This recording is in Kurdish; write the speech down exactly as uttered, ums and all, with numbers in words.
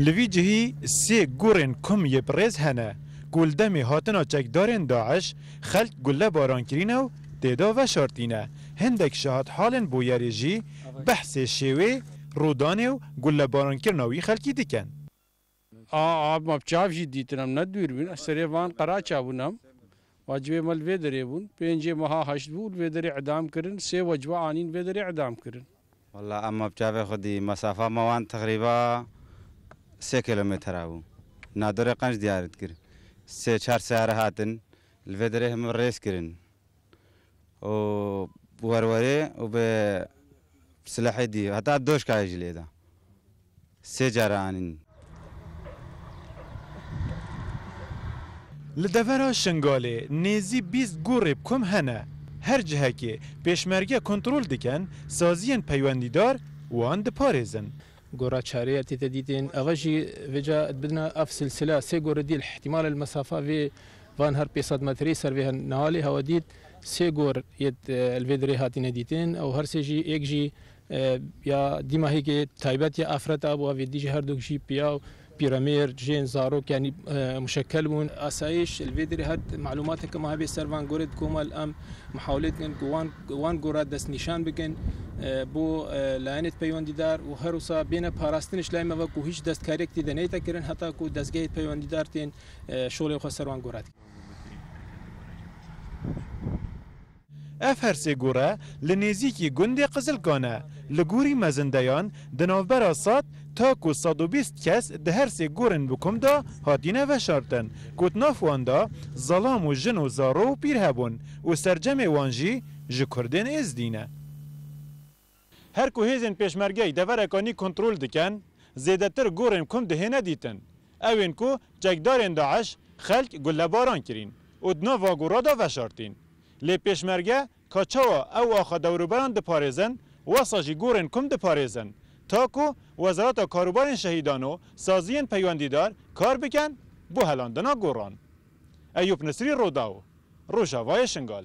Li vî cihî sê gorên kom yê birêz hene ku li demê hatina çekdarên DAIŞ xelk gulebaran kirîne û tê de veşartîne. Hindek şahidhalên bûyerê jî behsê şêwê, rûdanê û gulebarankirina wî xelkî dikin. A, a, me bi çav jî dîtin, em ne dûr bûn. Serê van qeraça bûn em. Wecibê me li vê derê bûn. Pêncê meha heşt bû, li vê derê idam kirin. Sê weciba anîn vê derê idam kirin. Walla em me bi çavê xwe dî. Mesafa me wan teqrîba sê kilometre bû. Nadorê qenc diyar dikir. Sê çar seyare hatin. Li vê derê hemû rêz kirin. û werwerê û bi silahê dî, heta doşkayê jî lê da. Sê cara anîn. Li devera Şingalê nêzî bîst gorê bi kom hene. Her cihekê pêşmerge kontrol dikin, saziyên peywendîdar wan diparêzin. Gora çarê ya tête dîtin. Eva jî vêca dibidina ev silsila sê gore dî, ihtimal el mesafa vê van her pênc sed metreyî ser vê hen niha lê hewa dît sê gor yêt, e, li vê dirê hatine dîtin. Ew her sê jî, êk jî, e, ya dîmahîkê taybet ya afret a bû, vê dî jî her duk jî piya û pîremêr, jên, zarok, yanî, e, muşekkel bûn. Asayîş li vê dirê hat, malumateke ma hebe ser van gorê di komal em Mihawlê dikin ku wan, wan gora destnîşan bikin, e, bo, e, layenê peywendîdar û her wisa bêne parastin ji layê me ve ku hîç destkariyek tê de neyte kirin heta ku dezgehê peywendîdar tên, e, şolê xwe ser wan gora dikin. Ev her sê gore li nêzîkî gundê Qizilka ne. Li gorî mezindeyan di navbera sed ta ku sed û bîst kes di her sê gorên bi kom de hatine veşartin, ku di nav wan de zelam û jin û zaro û pîr hebûn û sercemê wan jî ji Kurdên Êzdî ne. Her ku hêzên pêşmergeyî devereka nî kontrol dikin, zêdetir gorên kom dihêne dîtin. Ew ên ku çekdarên DAIŞ xelk gulebaran kirîn û di nava gora de veşartîn. Lê pêşmerge ka çawa ew axa dewrûberan diparêzin, wesa jî gorên kom diparêzin, ta ku Wezareta Karûbarên Şehîdan û saziyên peywendîdar kar bikin bo helandina goran. Eyûp Nisrî, Rûdaw, Rojavayê Şingal.